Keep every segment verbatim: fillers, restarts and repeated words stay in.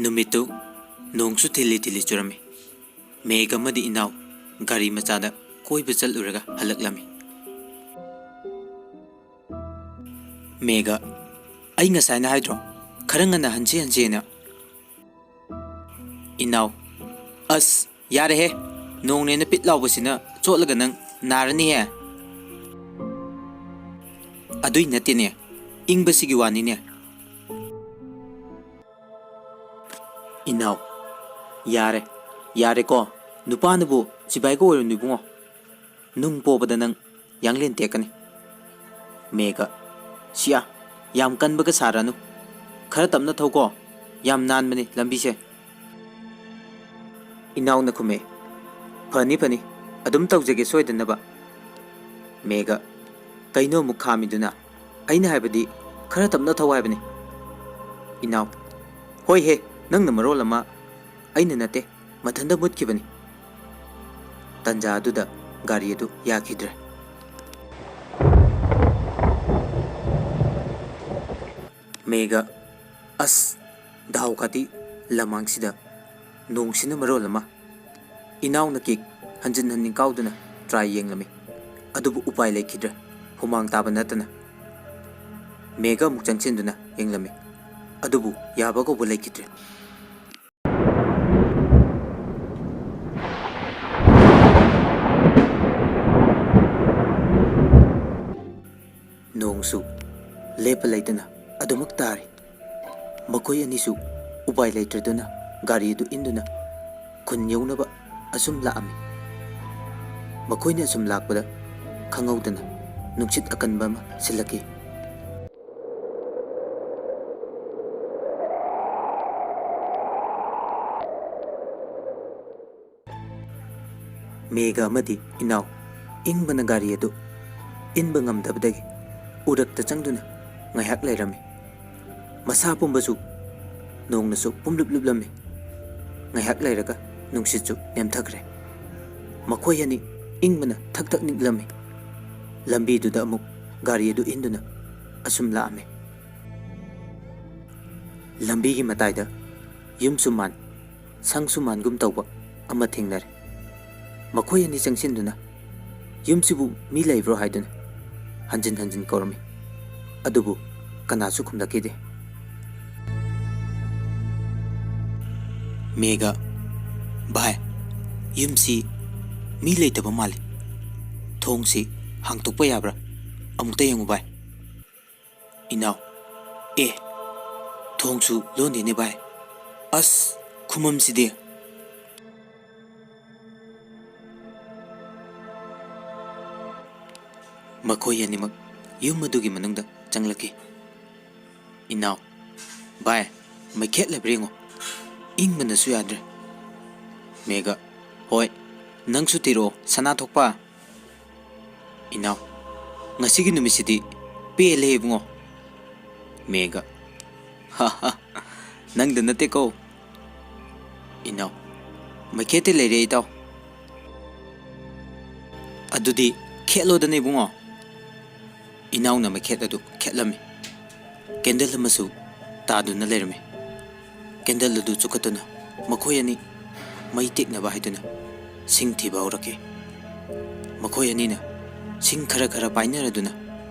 ꯅꯨꯃꯤꯠꯇꯨ ꯅꯣꯡꯁꯨ ꯊꯤꯜꯂꯤ ꯊꯤꯜꯂꯤ ꯆꯨꯔꯝꯃꯤ꯫ ꯃꯦꯘ ꯑꯃꯗꯤ ꯏꯅꯥꯎ ꯒꯥꯔꯤ ꯃꯆꯥꯗ ꯀꯣꯏꯕ ꯆꯠꯂꯨꯔꯒ ꯍꯜꯂꯛꯂꯝꯃꯤ꯫ ꯃꯦꯘ, "ꯑꯩ ꯉꯁꯥꯏꯅ ꯍꯥꯏꯗ꯭ꯔꯣ, ꯈꯔ ꯉꯟꯅ ꯍꯟꯁꯤ ꯍꯟꯁꯤꯅ?" ꯏꯅꯥꯎ, "ꯑꯁ, ꯌꯥꯔꯦꯍꯦ, ꯅꯣꯡꯅꯦꯅ ꯄꯤꯠ ꯂꯥꯎꯕꯁꯤꯅ ꯆꯣꯠꯂꯒ ꯅꯪ ꯅꯥꯔꯅꯤꯍꯦ꯫" "ꯑꯗꯨꯏ ꯅꯠꯇꯦꯅꯦ, ꯏꯪꯕꯁꯤꯒꯤ ꯋꯥꯅꯤꯅꯦ꯫" ꯏꯅꯥꯎ, "ꯌꯥꯔꯦ, ꯌꯥꯔꯦꯀꯣ, ꯅꯨꯄꯥꯅꯕꯨ ꯁꯤꯕꯥꯏꯒ ꯑꯣꯏꯔꯨꯅꯨ ꯏꯕꯨꯡꯉꯣ꯫ ꯅꯨꯡ ꯄꯣꯕꯗ ꯅꯪ ꯌꯥꯡꯂꯦꯟ ꯇꯦꯛꯀꯅꯤ꯫" ꯃꯦꯘ, "ꯁꯤꯌꯥ, ꯌꯥꯝ ꯀꯟꯕꯒ ꯁꯥꯔꯅꯨ꯫ ꯈꯔ ꯇꯞꯅ ꯊꯧꯀꯣ, ꯌꯥꯝ ꯅꯥꯟꯕꯅꯤ ꯂꯝꯕꯤꯁꯦ꯫" ꯏꯅꯥꯎꯅ ꯈꯨꯝꯃꯦ, "ꯐꯅꯤ, ꯐꯅꯤ, ꯑꯗꯨꯝ ꯇꯧꯖꯒꯦ ꯁꯣꯏꯗꯅꯕ꯫" ꯃꯦꯘ, "ꯀꯩꯅꯣ ꯑꯃꯨꯛ ꯈꯥꯝꯃꯤꯗꯨꯅ? ꯑꯩꯅ ꯍꯥꯏꯕꯗꯤ ꯈꯔ ꯇꯞꯅ ꯊꯧ ꯍꯥꯏꯕꯅꯤ꯫" ꯏꯅꯥꯎ, "ꯍꯣꯏꯍꯦ, ꯅꯪꯅ ꯃꯔꯣꯜ ꯑꯃ꯫" "ꯑꯩꯅ ꯅꯠꯇꯦ, ꯃꯊꯟꯇ ꯃꯨꯠꯈꯤꯕꯅꯤ꯫" ꯇꯟꯖꯥ ꯑꯗꯨꯗ ꯒꯥꯔꯤ ꯑꯗꯨ ꯌꯥꯈꯤꯗ꯭ꯔꯦ꯫ ꯃꯦꯘ, "ꯑꯁ, ꯗꯥꯎ ꯈꯥꯇꯤ ꯂꯃꯥꯡꯁꯤꯗ ꯅꯣꯡꯁꯤꯅ ꯃꯔꯣꯜ ꯑꯃ꯫" ꯏꯅꯥꯎꯅ ꯀꯤꯛ ꯍꯟꯖꯤꯟ ꯍꯟꯖꯤꯟ ꯀꯥꯎꯗꯨꯅ ꯇ꯭ꯔꯥꯏ ꯌꯦꯡꯂꯝꯃꯤ, ꯑꯗꯨꯕꯨ ꯎꯄꯥꯏ ꯂꯩꯈꯤꯗ꯭ꯔꯦ, ꯍꯨꯃꯥꯡ ꯇꯥꯕ ꯅꯠꯇꯅ꯫ ꯃꯦꯘ ꯑꯃꯨꯛ ꯆꯪꯁꯤꯟꯗꯨꯅ ꯌꯦꯡꯂꯝꯃꯤ, ꯑꯗꯨꯕꯨ ꯌꯥꯕ ꯀꯧꯕ ꯂꯩꯈꯤꯗ꯭ꯔꯦ꯫ ꯅꯣꯡꯁꯨ ꯂꯦꯞꯄ ꯂꯩꯇꯅ ꯑꯗꯨꯃꯛ ꯇꯥꯔꯤ꯫ ꯃꯈꯣꯏ ꯑꯅꯤꯁꯨ ꯎꯄꯥꯏ ꯂꯩꯇ꯭ꯔꯗꯨꯅ ꯒꯥꯔꯤ ꯑꯗꯨ ꯏꯟꯗꯨꯅ ꯈꯨꯟ ꯌꯧꯅꯕ ꯑꯁꯨꯝ ꯂꯥꯛꯑꯝꯃꯤ꯫ ꯃꯈꯣꯏꯅ ꯑꯁꯨꯝ ꯂꯥꯛꯄꯗ ꯈꯪꯍꯧꯗꯅ ꯅꯨꯡꯁꯤꯠ ꯑꯀꯟꯕ ꯑꯃ ꯁꯤꯜꯂꯛꯈꯤ꯫ ꯃꯦꯘ ꯑꯃꯗꯤ ꯏꯅꯥꯎ ꯏꯪꯕꯅ ꯒꯥꯔꯤ ꯑꯗꯨ ꯏꯟꯕ ꯉꯝꯗꯕꯗꯒꯤ ꯎꯔꯛꯇ ꯆꯪꯗꯨꯅ ꯉꯥꯏꯍꯥꯛ ꯂꯩꯔꯝꯃꯤ꯫ ꯃꯁꯥ ꯄꯨꯝꯕꯁꯨ ꯅꯣꯡꯅꯁꯨ ꯄꯨꯝꯂꯨꯞ ꯂꯨꯞꯂꯝꯃꯤ꯫ ꯉꯥꯏꯍꯥꯛ ꯂꯩꯔꯒ ꯅꯨꯡꯁꯤꯠꯁꯨ ꯅꯦꯝꯊꯈ꯭ꯔꯦ꯫ ꯃꯈꯣꯏ ꯑꯅꯤ ꯏꯪꯕꯅ ꯊꯛ ꯊꯛ ꯅꯤꯛꯂꯝꯃꯤ꯫ ꯂꯝꯕꯤꯗꯨꯗ ꯑꯃꯨꯛ ꯒꯥꯔꯤ ꯑꯗꯨ ꯏꯟꯗꯨꯅ ꯑꯁꯨꯝ ꯂꯥꯛꯑꯝꯃꯤ꯫ ꯂꯝꯕꯤꯒꯤ ꯃꯇꯥꯏꯗ ꯌꯨꯝꯁꯨ ꯃꯥꯟ, ꯁꯪꯁꯨ ꯃꯥꯟꯒꯨꯝ ꯇꯧꯕ ꯑꯃ ꯊꯦꯡꯅꯔꯦ꯫ ꯃꯈꯣꯏ ꯑꯅꯤ ꯆꯪꯁꯤꯟꯗꯨꯅ, "ꯌꯨꯝꯁꯤꯕꯨ ꯃꯤ ꯂꯩꯕ꯭ꯔꯣ?" ꯍꯥꯏꯗꯨꯅ ꯍꯟꯖꯤꯟ ꯍꯟꯖꯤꯟ ꯀꯧꯔꯝꯃꯤ꯫ ꯑꯗꯨꯕꯨ ꯀꯅꯥꯁꯨ ꯈꯨꯝꯂꯛꯈꯤꯗꯦ꯫ ꯃꯦꯒ, "ꯚꯥꯏ, ꯌꯨꯝꯁꯤ ꯃꯤ ꯂꯩꯇꯕ ꯃꯥꯜꯂꯤ꯫ ꯊꯣꯡꯁꯤ ꯍꯥꯡꯇꯣꯛꯄ ꯌꯥꯕ꯭ꯔꯥ? ꯑꯃꯨꯛꯇ ꯌꯦꯡꯉꯨ ꯚꯥꯏ꯫" ꯏꯅꯥꯎ, "ꯑꯦ, ꯊꯣꯡꯁꯨ ꯂꯣꯟꯗꯦꯅꯦ ꯚꯥꯏ꯫ ꯑꯁ, ꯈꯨꯃꯝꯁꯤꯗꯤ!" ꯃꯈꯣꯏ ꯑꯅꯤꯃꯛ ꯌꯨꯝ ꯑꯗꯨꯒꯤ ꯃꯅꯨꯡꯗ ꯆꯪꯂꯛꯈꯤ꯫ ꯏꯅꯥꯎ, "ꯚꯥꯏ, ꯃꯩꯈꯦꯠ ꯂꯩꯕ꯭ꯔꯥ ꯌꯦꯡꯉꯣ꯫ ꯏꯪꯕꯅꯁꯨ ꯌꯥꯗ꯭ꯔꯦ꯫" ꯃꯦꯒ, "ꯍꯣꯏ, ꯅꯪꯁꯨ ꯊꯤꯔꯛꯑꯣ, ꯁꯅꯥ ꯊꯣꯛꯄ꯫" ꯏꯅꯥꯎ, "ꯉꯁꯤꯒꯤ ꯅꯨꯃꯤꯠꯁꯤꯗꯤ ꯄꯦꯜꯂꯦ ꯏꯕꯨꯡꯉꯣ꯫" ꯃꯦꯒ, "ꯍꯥ ꯍꯥ, ꯅꯪꯗ ꯅꯠꯇꯦꯀꯣ꯫" ꯏꯅꯥꯎ, "ꯃꯩꯈꯦꯠꯇꯤ ꯂꯩꯔꯦ ꯏꯇꯥꯎ꯫" "ꯑꯗꯨꯗꯤ ꯈꯦꯠꯂꯣꯗꯅ ꯏꯕꯨꯡꯉꯣ꯫" ꯏꯅꯥꯎꯅ ꯃꯩꯈꯦꯠ ꯑꯗꯨ ꯈꯦꯠꯂꯝꯃꯤ꯫ ꯀꯦꯟꯗꯜ ꯑꯃꯁꯨ ꯇꯥꯗꯨꯅ ꯂꯩꯔꯝꯃꯤ꯫ ꯀꯦꯟꯗꯜ ꯑꯗꯨ ꯆꯨꯈꯠꯇꯨꯅ ꯃꯈꯣꯏ ꯑꯅꯤ ꯃꯩ ꯇꯦꯛꯅꯕ ꯍꯥꯏꯗꯨꯅ ꯁꯤꯡ ꯊꯤꯕ ꯍꯧꯔꯛꯈꯤ꯫ ꯃꯈꯣꯏ ꯑꯅꯤꯅ ꯁꯤꯡ ꯈꯔ ꯈꯔ ꯄꯥꯏꯅꯔꯗꯨꯅ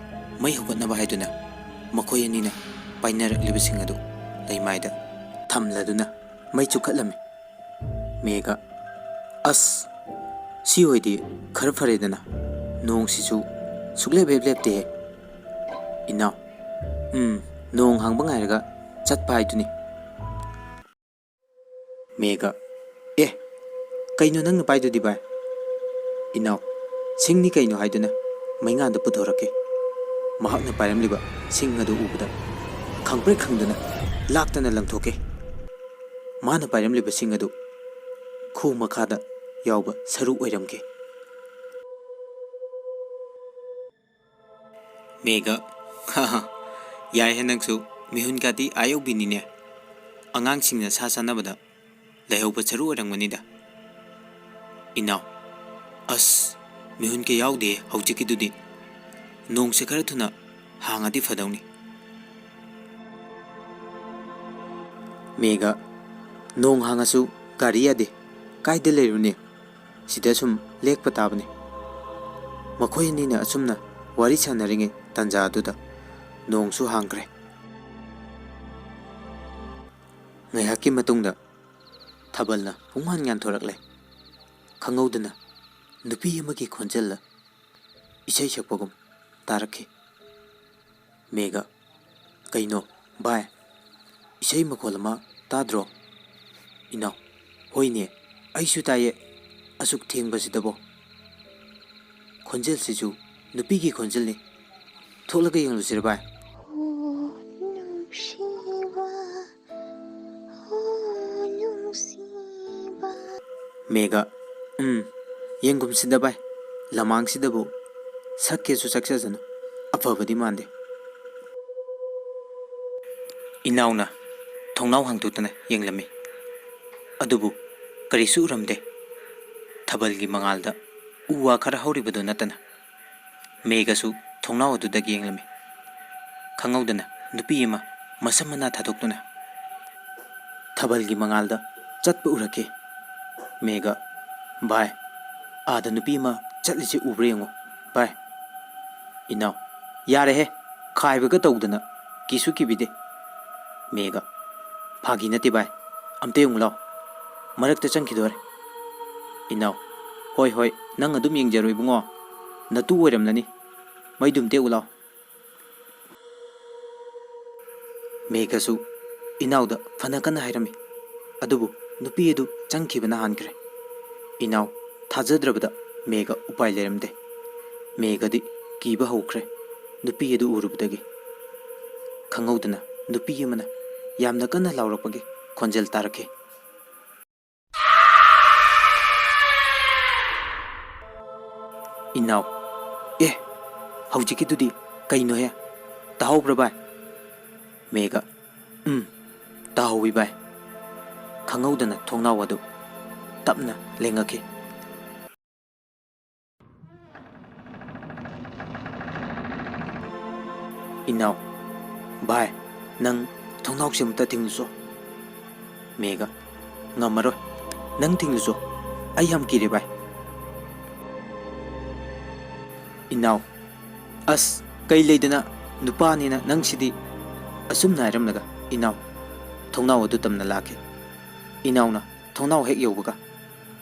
ꯃꯩ ꯍꯧꯒꯠꯅꯕ ꯍꯥꯏꯗꯨꯅ ꯃꯈꯣꯏ ꯑꯅꯤꯅ ꯄꯥꯏꯅꯔꯛꯂꯤꯕꯁꯤꯡ ꯑꯗꯨ ꯂꯩꯃꯥꯏꯗ ꯊꯝꯂꯗꯨꯅ ꯃꯩ ꯆꯨꯈꯠꯂꯝꯃꯤ꯫ ꯃꯦꯒ, "ꯑꯁ, ꯁꯤ ꯑꯣꯏꯗꯤ ꯈꯔ ꯐꯔꯦꯗꯅ꯫ ꯅꯣꯡꯁꯤꯁꯨ ꯁꯨꯛꯂꯦꯞ ꯍꯦꯛ ꯂꯦꯞꯇꯦꯍꯦ꯫" ꯏꯅꯥꯎ, "ꯎꯝ, ꯅꯣꯡ ꯍꯥꯡꯕ ꯉꯥꯏꯔꯒ ꯆꯠꯄ ꯍꯥꯏꯗꯨꯅꯤ꯫" ꯃꯦꯒ, "ꯑꯦ, ꯀꯩꯅꯣ ꯅꯪꯅ ꯄꯥꯏꯗꯨꯗꯤ ꯚꯥꯏ?" ꯏꯅꯥꯎ, "ꯁꯤꯡꯅꯤ ꯀꯩꯅꯣ" ꯍꯥꯏꯗꯨꯅ ꯃꯩꯉꯥꯟꯗ ꯄꯨꯊꯣꯔꯛꯈꯤ꯫ ꯃꯍꯥꯛꯅ ꯄꯥꯏꯔꯝꯂꯤꯕ ꯁꯤꯡ ꯑꯗꯨ ꯎꯕꯗ ꯈꯪꯄ꯭ꯔꯦꯛ ꯈꯪꯗꯨꯅ ꯂꯥꯛꯇꯅ ꯂꯪꯊꯣꯛꯈꯤ꯫ ꯃꯥꯅ ꯄꯥꯏꯔꯝꯂꯤꯕ ꯁꯤꯡ ꯑꯗꯨ ꯈꯨ ꯃꯈꯥꯗ ꯌꯥꯎꯕ ꯁꯔꯨ ꯑꯣꯏꯔꯝꯈꯤ꯫ ꯃꯦꯒ, "ꯍꯥ ꯍꯥ, ꯌꯥꯏꯍꯦ ꯅꯪꯁꯨ, ꯃꯤꯍꯨꯟ ꯀꯥꯇꯤ ꯑꯥ ꯌꯧꯕꯤꯅꯤꯅꯦ꯫ ꯑꯉꯥꯡꯁꯤꯡꯅ ꯁꯥ ꯆꯥꯅꯕꯗ ꯂꯩꯍꯧꯕ ꯁꯔꯨ ꯑꯣꯏꯔꯝꯒꯅꯤꯗ꯫" ꯏꯅꯥꯎ, "ꯑꯁ, ꯃꯤꯍꯨꯟ ꯀꯌꯥ ꯌꯥꯎꯗꯦ ꯍꯧꯖꯤꯛꯀꯤꯗꯨꯗꯤ꯫ ꯅꯣꯡꯁꯦ ꯈꯔ ꯊꯨꯅ ꯍꯥꯡꯉꯗꯤ ꯐꯗꯧꯅꯤ꯫" ꯃꯦꯒ, "ꯅꯣꯡ ꯍꯥꯡꯉꯁꯨ ꯒꯥꯔꯤ ꯌꯥꯗꯦ꯫ ꯀꯥꯏꯗ ꯂꯩꯔꯨꯅꯤ? ꯁꯤꯗ ꯁꯨꯝ ꯂꯦꯛꯄ ꯇꯥꯕꯅꯤ꯫" ꯃꯈꯣꯏ ꯑꯅꯤꯅ ꯑꯁꯨꯝꯅ ꯋꯥꯔꯤ ꯁꯥꯟꯅꯔꯤꯉꯩ ꯇꯥꯟꯖꯥ ꯑꯗꯨꯗ ꯅꯣꯡꯁꯨ ꯍꯥꯡꯈ꯭ꯔꯦ꯫ ꯉꯥꯏꯍꯥꯛꯀꯤ ꯃꯇꯨꯡꯗ ꯊꯥꯕꯜꯅ ꯄꯨꯡꯉꯥꯟ ꯉꯥꯟꯊꯣꯔꯛꯂꯦ꯫ ꯈꯪꯍꯧꯗꯅ ꯅꯨꯄꯤ ꯑꯃꯒꯤ ꯈꯣꯟꯖꯦꯜꯅ ꯏꯁꯩ ꯁꯛꯄꯒꯨꯝ ꯇꯥꯔꯛꯈꯤ꯫ ꯃꯦꯒ, "ꯀꯩꯅꯣ ꯚꯥꯏ, ꯏꯁꯩ ꯃꯈꯣꯜ ꯑꯃ ꯇꯥꯗ꯭ꯔꯣ?" ꯏꯅꯥꯎ, "ꯍꯣꯏꯅꯦ, ꯑꯩꯁꯨ ꯇꯥꯏꯌꯦ꯫ ꯑꯁꯨꯛ ꯊꯦꯡꯕꯁꯤꯗꯕꯣ?" ꯈꯣꯟꯖꯦꯜꯁꯤꯁꯨ ꯅꯨꯄꯤꯒꯤ ꯈꯣꯟꯖꯦꯜꯅꯤ꯫ ꯊꯣꯛꯂꯒ ꯌꯦꯡꯂꯨꯁꯤꯔ ꯚꯥꯏ? ꯑꯣ ꯅꯨꯡꯁꯤꯕ, ꯑꯣ ꯅꯨꯡꯁꯤꯕ꯫ ꯃꯦꯒ, "ꯎꯝ, ꯌꯦꯡꯒꯨꯝꯁꯤꯗ ꯚꯥꯏ꯫ ꯂꯃꯥꯡꯁꯤꯗꯕꯨ ꯁꯛꯀꯦꯁꯨ ꯁꯛꯆꯁꯅꯨ, ꯑꯐꯕꯗꯤ ꯃꯥꯟꯗꯦ꯫" ꯏꯅꯥꯎꯅ ꯊꯣꯡꯅꯥꯎ ꯍꯥꯡꯗꯣꯛꯇꯨꯅ ꯌꯦꯡꯂꯝꯃꯤ꯫ ꯑꯗꯨꯕꯨ ꯀꯔꯤꯁꯨ ꯎꯔꯝꯗꯦ꯫ ꯊꯥꯕꯜꯒꯤ ꯃꯉꯥꯜꯗ ꯎ ꯋꯥ ꯈꯔ ꯍꯧꯔꯤꯕꯗꯨ ꯅꯠꯇꯅ꯫ ꯃꯦꯒꯁꯨ ꯊꯣꯡꯅꯥꯎ ꯑꯗꯨꯗꯒꯤ ꯌꯦꯡꯂꯝꯃꯤ꯫ ꯈꯪꯍꯧꯗꯅ ꯅꯨꯄꯤ ꯑꯃ ꯃꯁꯝ ꯃꯅꯥ ꯊꯥꯗꯣꯛꯇꯨꯅ ꯊꯥꯕꯜꯒꯤ ꯃꯉꯥꯜꯗ ꯆꯠꯄ ꯎꯔꯛꯈꯤ꯫ ꯃꯦꯒ, "ꯚꯥꯏ, ꯑꯥꯗ ꯅꯨꯄꯤ ꯑꯃ ꯆꯠꯂꯤꯁꯦ ꯎꯕ꯭ꯔꯥ ꯌꯦꯡꯉꯣ ꯚꯥꯏ꯫" ꯏꯅꯥꯎ, "ꯌꯥꯔꯦꯍꯦ, ꯈꯥꯏꯕꯒ ꯇꯧꯗꯅ, ꯀꯤꯁꯨ ꯀꯤꯕꯤꯗꯦ꯫" ꯃꯦꯒ, "ꯐꯥꯒꯤ ꯅꯠꯇꯦ ꯚꯥꯏ, ꯑꯝꯇ ꯌꯦꯡꯉꯨ ꯂꯥꯎ, ꯃꯔꯛꯇ ꯆꯪꯈꯤꯗꯣꯔꯦ꯫" ꯏꯅꯥꯎ, "ꯍꯣꯏ ꯍꯣꯏ, ꯅꯪ ꯑꯗꯨꯝ ꯌꯦꯡꯖꯔꯣ ꯏꯕꯨꯡꯉꯣ, ꯅꯇꯨ ꯑꯣꯏꯔꯝꯂꯅꯤ, ꯃꯩꯗꯨꯝ ꯇꯦꯛꯎ ꯂꯥꯎ꯫" ꯃꯦꯒꯁꯨ ꯏꯅꯥꯎꯗ ꯐꯅ ꯀꯟꯅ ꯍꯥꯏꯔꯝꯃꯤ꯫ ꯑꯗꯨꯕꯨ ꯅꯨꯄꯤ ꯑꯗꯨ ꯆꯪꯈꯤꯕꯅ ꯍꯥꯟꯈ꯭ꯔꯦ꯫ ꯏꯅꯥꯎ ꯊꯥꯖꯗ꯭ꯔꯕꯗ ꯃꯦꯒ ꯎꯄꯥꯏ ꯂꯩꯔꯝꯗꯦ꯫ ꯃꯦꯒꯗꯤ ꯀꯤꯕ ꯍꯧꯈ꯭ꯔꯦ ꯅꯨꯄꯤ ꯑꯗꯨ ꯎꯔꯨꯕꯗꯒꯤ꯫ ꯈꯪꯍꯧꯗꯅ ꯅꯨꯄꯤ ꯑꯃꯅ ꯌꯥꯝꯅ ꯀꯟꯅ ꯂꯥꯎꯔꯛꯄꯒꯤ ꯈꯣꯟꯖꯦꯜ ꯇꯥꯔꯛꯈꯤ꯫ ꯏꯅꯥꯎ, "ꯑꯦ, ꯍꯧꯖꯤꯛꯀꯤꯗꯨꯗꯤ ꯀꯩꯅꯣꯍꯦ? ꯇꯥꯍꯧꯕ꯭ꯔꯥ ꯚꯥꯏ?" ꯃꯦꯒ, "ꯎꯝ, ꯇꯥꯍꯧꯋꯤ ꯚꯥꯏ꯫" ꯈꯪꯍꯧꯗꯅ ꯊꯣꯡꯅꯥꯎ ꯑꯗꯨ ꯇꯞꯅ ꯂꯦꯡꯉꯛꯈꯤ꯫ ꯏꯅꯥꯎ, "ꯚꯥꯏ, ꯅꯪ ꯊꯣꯡꯅꯥꯎꯁꯦ ꯑꯃꯨꯛꯇ ꯊꯤꯡꯉꯨꯆꯣ꯫" ꯃꯦꯒ, "ꯉꯝꯃꯔꯣꯏ꯫ ꯅꯪ ꯊꯤꯡꯂꯨꯆꯣ꯫ ꯑꯩ ꯌꯥꯝ ꯀꯤꯔꯦ ꯚꯥꯏ꯫" ꯏꯅꯥꯎ, "ꯑꯁ, ꯀꯩ ꯂꯩꯗꯅ, ꯅꯨꯄꯥꯅꯤꯅ ꯅꯪꯁꯤꯗꯤ꯫" ꯑꯁꯨꯝꯅ ꯍꯥꯏꯔꯝꯂꯒ ꯏꯅꯥꯎ ꯊꯣꯡꯅꯥꯎ ꯑꯗꯨ ꯇꯝꯅ ꯂꯥꯛꯈꯤ꯫ ꯏꯅꯥꯎꯅ ꯊꯣꯡꯅꯥꯎ ꯍꯦꯛ ꯌꯧꯕꯒ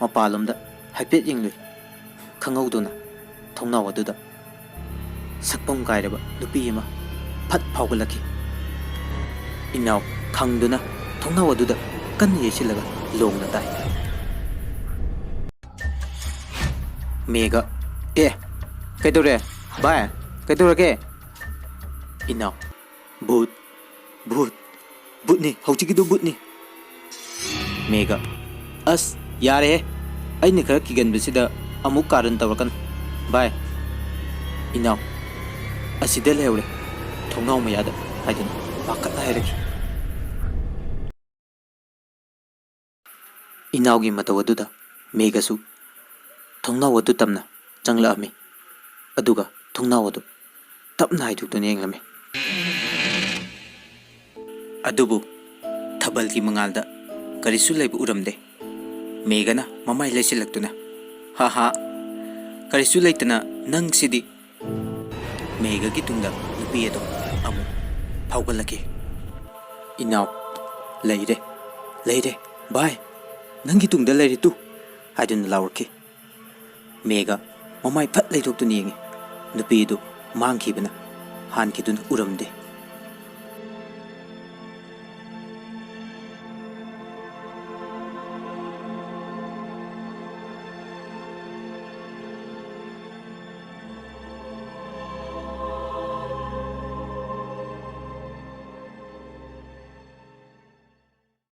ꯃꯄꯥꯟꯂꯣꯝꯗ ꯍꯥꯏꯐꯦꯠ ꯌꯦꯡꯂꯨꯏ꯫ ꯈꯪꯍꯧꯗꯅ ꯊꯣꯡꯅꯥꯎ ꯑꯗꯨꯗ ꯁꯛꯐꯝ ꯀꯥꯏꯔꯕ ꯅꯨꯄꯤ ꯑꯃ ꯐꯠ ꯐꯥꯎꯒꯠꯂꯛꯈꯤ꯫ ꯏꯅꯥꯎ ꯈꯪꯗꯨꯅ ꯊꯣꯡꯅꯥꯎ ꯑꯗꯨꯗ ꯀꯟꯅ ꯌꯩꯁꯤꯜꯂꯒ ꯂꯣꯡꯅ ꯇꯥꯏ꯫ ꯃꯦꯒ, "ꯑꯦ, ꯀꯩꯗꯧꯔꯦ? ꯚꯥꯏ, ꯀꯩꯗꯧꯔꯒꯦ?" ꯏꯅꯥꯎ, "ꯚꯨꯠ, ꯚꯨꯠ, ꯚꯨꯠꯅꯤ, ꯍꯧꯖꯤꯛꯀꯤꯗꯨ ꯚꯨꯠꯅꯤ꯫" ꯃꯦꯒ, "ꯑꯁ, ꯌꯥꯔꯦꯍꯦ, ꯑꯩꯅ ꯈꯔ ꯀꯤꯒꯟꯕꯁꯤꯗ ꯑꯃꯨꯛ ꯀꯥꯔꯟ ꯇꯧꯔꯛꯀꯅꯨ, ꯚꯥꯏ꯫" ꯏꯅꯥꯎ, "ꯑꯁꯤꯗ ꯂꯩꯍꯧꯔꯦ, ꯊꯣꯡꯅꯥꯎ ꯃꯌꯥꯗ," ꯍꯥꯏꯗꯨꯅ ꯄꯥꯈꯠꯅ ꯍꯥꯏꯔꯛꯈꯤ꯫ ꯏꯅꯥꯎꯒꯤ ꯃꯇꯧ ꯑꯗꯨꯗ ꯃꯦꯒꯁꯨ ꯊꯣꯡꯅꯥꯎ ꯑꯗꯨ ꯇꯝꯅ ꯆꯪꯂꯛꯑꯝꯃꯤ꯫ ꯑꯗꯨꯒ ꯊꯣꯡꯅꯥꯎ ꯑꯗꯨ ꯇꯞꯅ ꯍꯥꯏꯗꯣꯛꯇꯨꯅ ꯌꯦꯡꯂꯝꯃꯤ꯫ ꯑꯗꯨꯕꯨ ꯊꯥꯕꯜꯒꯤ ꯃꯉꯥꯜꯗ ꯀꯔꯤꯁꯨ ꯂꯩꯕ ꯎꯔꯝꯗꯦ꯫ ꯃꯦꯒꯅ ꯃꯃꯥꯏ ꯂꯩꯁꯤꯜꯂꯛꯇꯨꯅ, "ꯍꯥ ꯍꯥ, ꯀꯔꯤꯁꯨ ꯂꯩꯇꯅ ꯅꯪꯁꯤꯗꯤ꯫" ꯃꯦꯒꯒꯤ ꯇꯨꯡꯗ ꯅꯨꯄꯤ ꯑꯗꯨ ꯑꯃꯨꯛ ꯐꯥꯎꯒꯠꯂꯛꯈꯤ꯫ ꯏꯅꯥꯎ, "ꯂꯩꯔꯦ, ꯂꯩꯔꯦ, ꯚꯥꯏ, ꯅꯪꯒꯤ ꯇꯨꯡꯗ ꯂꯩꯔꯦ ꯇꯨ," ꯍꯥꯏꯗꯨꯅ ꯂꯥꯎꯔꯛꯈꯤ꯫ ꯃꯦꯒ ꯃꯃꯥꯏ ꯐꯠ ꯂꯩꯊꯣꯛꯇꯨꯅ ꯌꯦꯡꯉꯤ꯫ ꯅꯨꯄꯤ ꯑꯗꯨ ꯃꯥꯡꯈꯤꯕꯅ ꯍꯥꯟꯈꯤꯗꯨꯅ ꯎꯔꯝꯗꯦ꯫